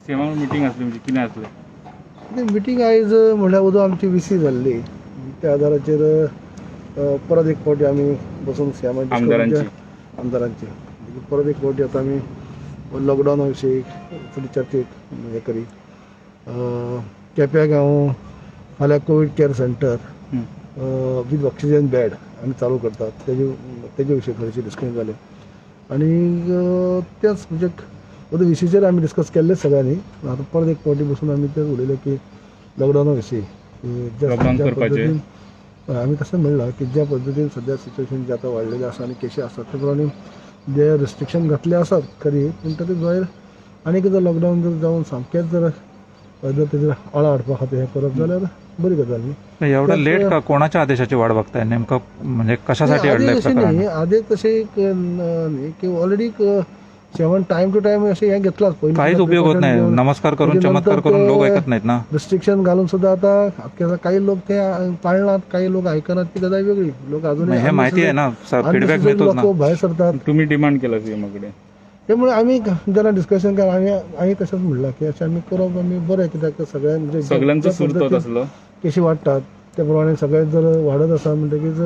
सीएमा meeting आसली म्हणजे कितें आसलें? मिटींग आयज म्हणल्यार वदोळ आमची VC जाल्ली, त्या आधाराचेर परत एक फावटी आमी बसून सीएमाची, आमदारांची. आमदारांची परत एक फावटी आतां आमी लॉकडावना विशीं थोडी चर्चेक हें करी. केप्यां गांव फाल्यां Covid care centre with oxygen bed आमी चालू करतात, तेजे विशीं थोडीशी डिस्कशन जालें. आनी तेच म्हणजे वदोळ विशीचेर आमी डिस्कस केल्ले सगळ्यांनी. आतां परत एक फावटी बसून आमी तेच उलयले की लॉकडावना विशीं की ज्या लॉकडावन ज्या करपाचें. पद्दतीन, हय, आमी तशें म्हणलां की ज्या पद्दतीन सद्या सिच्युएशन जे आतां वाडलेलें आसा आनी केशी आसात ते प्रमाणे जे रिस्ट्रिक्शन घातले आसात खरी, पूण ताचे भायर आनीक जर लॉकडावन जर जावन सामकेंच जर जर तेजेर आळो हाडपा खातीर हें करप जाल्यार बरी गजाल न्ही. एवढं लेट का? कोणाच्या आदेशाची वाट बघताय नेमकं? म्हणजे कशासाठी आदेश अडलंय अशें प्रकरण? न्ही, आदेश तशें एक न्ही की already seven time two time अशें हें घेतलाच पयलीं. काहीच उपयोग होत नाही. नमस्कार करून, चमत्कार करून लोक ऐकत नाहीत ना. रिस्ट्रिक्शन घालून सुद्धा आता काही लोक ते पाळनात, काही लोक ऐकनात, ती गजाल वेगळी. लोक अजून हे माहिती आहे ना, फीडबॅक मिळतोच ना. लोक भायर सरतात. तुम्ही डिमांड केला सीएमा कडेन? त्यामुळे आम्ही जेन्ना डिस्कशन केलें, आमी आमी तशेंच म्हणलां की अशें आमी करप आमी बरें, कित्याक सगळ्यांक म्हणजे सगळ्यांचो ज्या सूर तोच पद्दतीन आसलो. केशी वाडटात त्या प्रमाणे सगळे जर वाडत आसा म्हणटकीच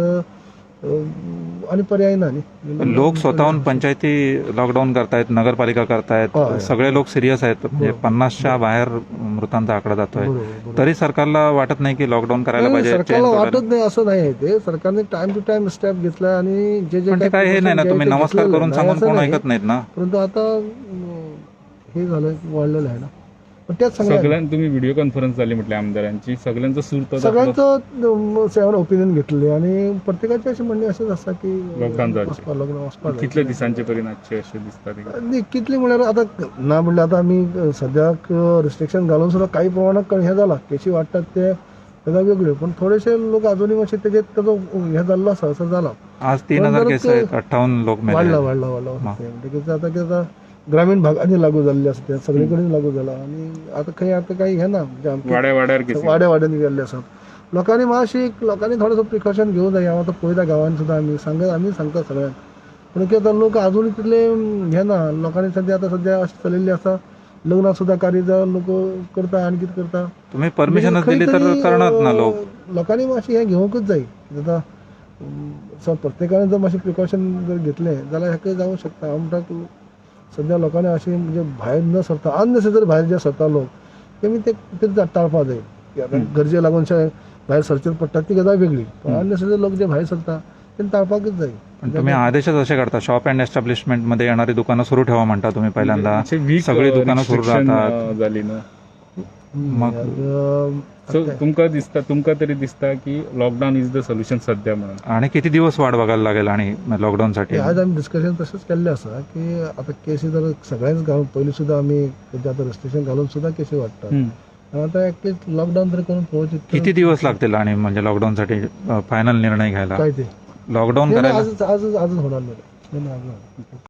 आनी पर्याय ना न्ही. लोक स्वतःहून पंचायती लॉकडाऊन करतायत, नगरपालिका करतायत. हय. सगळे लोक सिरियस आहेत. म्हणजे 50च्या बाहेर मृतांचा आकडा जातोय. बरोबर, बरोबर. तरी सरकारला वाटत नाही की लॉकडाऊन करायला नाही, पाहिजे, सरकारला चेन तोडायला. वाटत नाही असं नाही आहे ते. सरकारने टाइम टू टाइम स्टेप घेतला आणि जे जे पण ते काय हे नाही ना, precaution तुम्ही घ्यायचे नमस्कार घेतलेलं करून नाही, सांगून असं कोण नाही. ऐकत नाहीत ना. परंतु आता हे झालं, वाढलेलं आहे ना, पण त्याच सगळ्या सगळ्यां तुम्ही व्हिडिओ कॉन्फरन्स झाली म्हटले आमदारांची, सगळ्यांचो सूर तोच आसलो. सगळ्यांचं सेवन ओपिनियन घेतले आणि प्रत्येकाचे अशें म्हणणें अशेंच आसा की लॉकडावन जावचें. वचपा, लॉकडावन वचपा जाय. कितले दिसांचे पर्यंत आसचे अशें दिसता तुका? न्ही, कितली म्हणल्यार आतां ना म्हणल्यार आतां आमी सद्याक रिस्ट्रिक्शन घालून सुद्दां काही प्रमाणात हें जाला, केशी वाडटात ते गजाल वेगळ्यो, पण थोडेशे लोक अजूनय मातशे तेजेर तेजो हें जाल्लो आसा, असो जाला. आज 3000 पण केस जर आहेत, 58 लोक मेले. वाडला, वाडला, वाडला. म्हणटकीच आतां कितें जाता, ग्रामीण भागांनी लागू जाल्ले आसा ते सगळे कडेन लागू जाला आनी आतां खंय आतां काही हें ना म्हणजे आमचे वाड्या वाड्यार केसी. वाड्या वाड्यांनी गेल्ले आसात. लोकांनी मातशी लोकांनी थोडेसो प्रिकॉशन घेवंक जाय. हांव आतां पळयता गांवांनी सुद्दां आमी सांगत, आमी सांगता सगळ्यांक, पूण कितें जाता, लोक अजून तितले हें ना. लोकांनी सद्या आतां सद्या अशें चलिल्लें आसा, लग्नां सुद्दां कार्य जावं लोक करता आनी कितें करता. तुम्ही परमिशनच खंय दिली तर तरी, करणार ना लोक. लोकांनी मातशें हें घेवंकच जाय. कितें जाता, प्रत्येकान जर मातशें प्रिकॉशन जर घेतलें जाल्यार हेका जावंक शकता. हांव म्हणटा की सद्या लोकांनी अशें म्हणजे भायर न सरता, अननेसेसरी भायर जे सरता लोक तेमी ते ते टाळपा जाय. की आतां गरजे लागून भायर सरचें पडटा ती गजाल वेगळी, पण अननेसेसरी लोक जे भायर सरता तेमी टाळपाकच जाय. पण तुम्ही आदेशच असे काढता, शॉप अँड एस्टॅब्लिशमेंट मध्ये येणारी दुकानं सुरू ठेवा म्हणता तुम्ही पहिल्यांदा. अशे वीक, सगळी दुकानं सुरू restriction, राहतात. जाली न्हू. मग सो तुमकां दिसता, तुमकां तरी दिसता की लॉकडावन is the solution सध्या म्हणून? आणि किती दिवस वाट बघायला लागेल आणि लॉकडाऊन साठी? आज आमी डिस्कशन तशेंच केल्लें आसा की आतां केसी जर सगळ्यांच घालून, पयलीं सुद्दां आमी आतां रिस्ट्रिक्शन घालून सुद्दां केसी वाडटात आनी आतां एटलीस्ट लॉकडावन तरी करून पळोवचें. किती दिवस लागतील आणि म्हणजे लॉकडाऊन साठी फायनल निर्णय घ्यायला? काय ते लॉकडाऊन नाही, करायला. आजच आजच आजच होणार नाही, नाही, नाही, आज होणार.